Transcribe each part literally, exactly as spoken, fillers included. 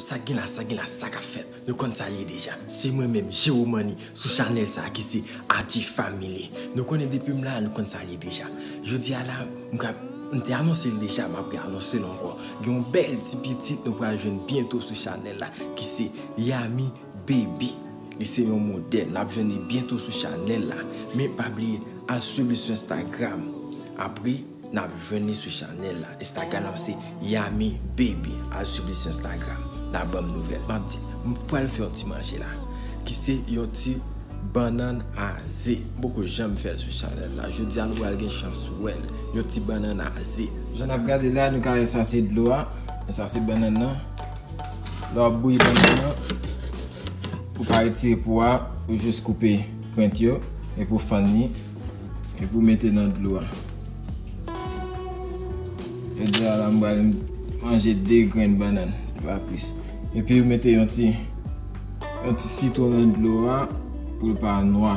Sa gen la, sa gen la, sa k ap fèt? Nou konn sa l ye deja. Se mwen menm, Jero Money, sou chanèl sa a ki se Adji Family. Nou konnen depi m la, nou konn sa l ye deja. Jodi a la, m ka, m te anonse l deja, m ap re-anonse l ankò. Gen yon bèl ti pitit nou pral jwenn byento sou chanèl la, ki se Yami Baby. Li se yon modèl. N ap jwenn li byento sou chanèl la. Men pa bliye, al swiv li sou Instagram. Apre, n ap jwenn li sou chanèl la. Instagram nan se Yami Baby. Al swiv li sou Instagram. N ap ban m nouvèl. M ap di, m pral fè yon ti manje la. Ki se yon ti bannann a ze. M poko janm fè l sou chanèl la. Jodi a nou pral gen chans wè l. Yon ti bannann a ze. Jan n ap gade la, nou ka wè sa se dlo a. Sa se bannann nan. Lè w ap bouyi bannann nan, ou pa retire po a, ou jis koupe pwent yo, epi w fann li, epi w mete nan dlo a. Jodi a la, m pral manje de grenn bannann, pa plis. Epi w mete yon ti, yon ti sitwon nan dlo a pou l pa nwa,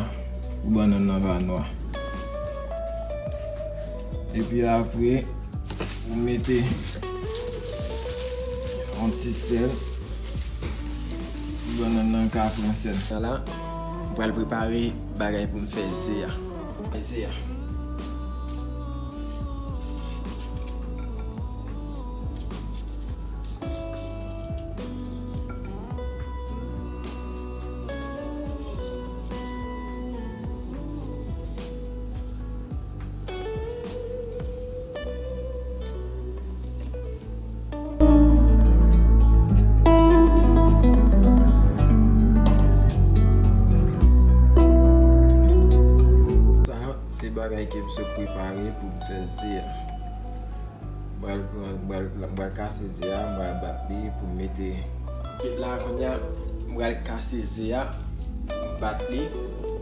pou bannann nan pa nwa. Epi apre, ou mete yon ti sèl. Bannann nan ka pran sèl. Vwala, m pral prepare bagay pou m fè ze a. Ze a. Sa se bagay ke m sot prepare pou m fè ze a. M pral pran, m pral, m pral kase ze a, m pral bat li pou m mete. La kounye a, m pral kase ze a, m bat li,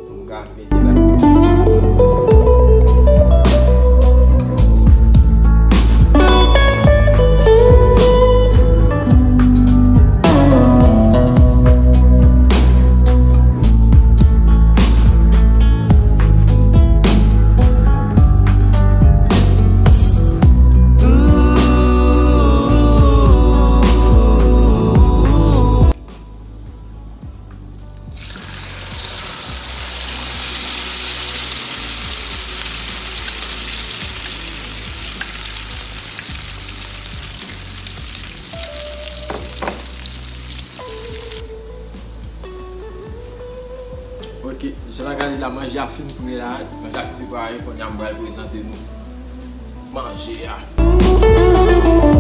pou m ka mete bagay. Ok, jan n ap gade la, manje a fin pre la, manje a fin prepare, kounye a m pral prezante nou manje a.